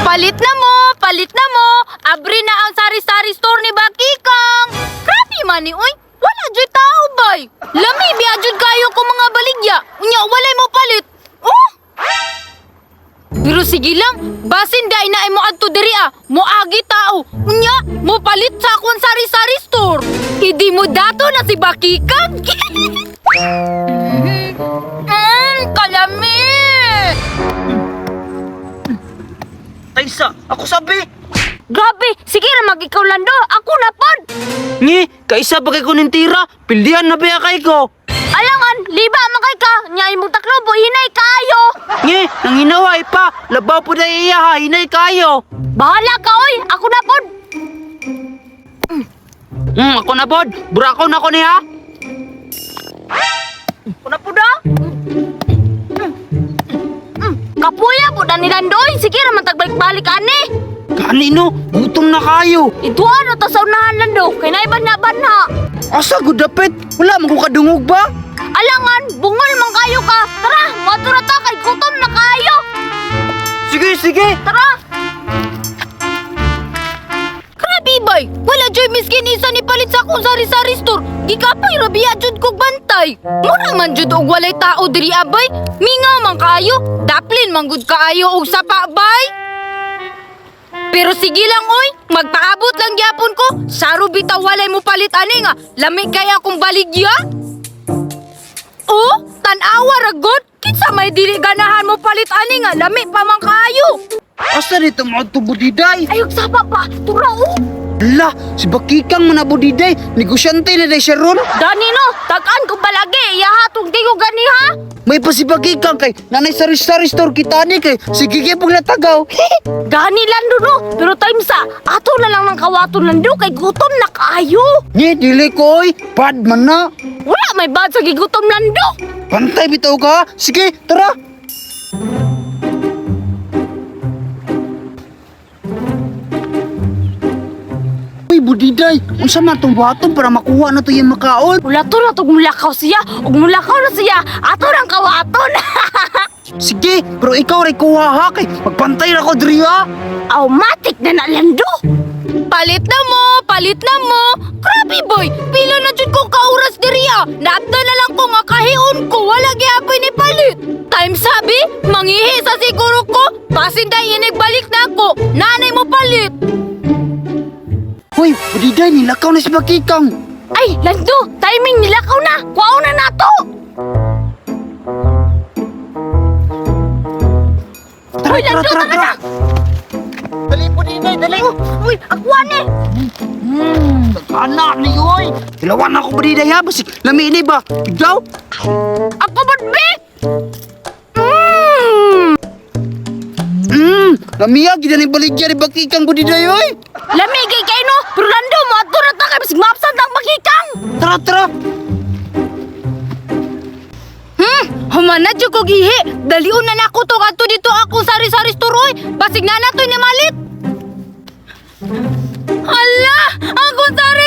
Palit na mo, palit na mo. Abri na ang sari-sari store ni Bakikang. Grabe man ni oy. Wala jud tao bay. Lami biya jud kayo ko mga baligya. Unya walay mo palit. Oh! Pero sige lang, basin dai na ay mo adto diri ah. Moagi tao. Unya, mo palit sa akong sari-sari store. Idi mo dato na si Bakikang. Kalami. Taysa, ako sabi. Grabe, sige ra mag ikaw lando. Ako na pod. Ngi, kaisa ba kay kunin tira? Pildihan na ba kay ko? Alangan, liba man kay ka. Nya imong taklobo hinay kayo. Ngi, nanginaway pa. Labaw po na iya ha, hinay kayo. Bahala ka oy, ako na pod. Ako na pod. Burakaw na ko niya. Ako na pod ah. Kapuya po na ni Lando oy. Sige ra man tagbalik-balik ani. Kanino, gutom na kayo. Ituan na ta sa unahan Lando, kay naiban na banha. Asa gud dapit? Wala man ko kadungog ba? Alangan, bungol man kayo ka. Tara, moadto na ta kay gutom na kayo. Sige, sige. Tara! Grabe bay! Wala joy miskin isa ni palit sa akong sari-sari store. Gikapay rabiya jud kog bantay. Mura man jud og walay tao diri abay. Mingaw man kaayo, daplin man gud kaayo og sapa bay. Pero sige lang oy, magpaabot lang gyapon ko. Saro bitaw walay mo palit ani nga. Lami kay akong baligya. Oh, tan-awa ra gud. Kinsa may dili ganahan mo palit ani nga lami pa man kaayo. Asa nito mo budiday? Ayog sapa pa, tura oh. La, si Bakikang man na budiday. Negosyante na day siya ron. Dani no, tagaan ko balagi, iya tong di ko gani ha. May pa si Bakikang kay nanay sari-sari store kita ni kay sige kay pag natagaw. Gani lando no, pero time sa ato na lang ng kawaton lando kay gutom na kaayo. Ngi, dili ko oy. Bad man na. Wala may bad sa gigutom lando. Pantay bitaw ka. Sige, tara. Uy, budiday, unsa man tong buhaton para makuha na to yung makaon? Wala to na tog mulakaw siya, ug mulakaw na siya, ato nang kawaton. Sige, pero ikaw ray kuha ha kay magpantay ra ko diri ha. Automatic na na lando. Palit na mo, palit na mo. Grabe boy, pila na jud ko ka oras diri ah. Naapta na lang ko nga kahiun ko, wala gyapon ni palit. Time sabi, mangihi sa siguro ko. Basin day inig balik na ako. Nanay mo palit. Uy, budiday, nilakaw na si Bakikang. Ay, Lando, timing nilakaw na. Kuwaon na nato. Tara, Uy, tara, Lando, tara, tara tara. Dali, budiday, dali. Uy, akuan eh. Anak ni oy. Dilawan ako budiday ha, basig lami ini ba? Ikaw? Ako ba't be? Lamiya gid ni baligya ni Bakikang budiday oy. Lami kay kay no, pero Lando, moadto na ta kay bisag maabsent ang makikang. Tara, tara. Humana jud ko gihi. Dalion na nako to kadto dito akong sari-sari store oy. Basig na natoy ni malit. Hala, akong sari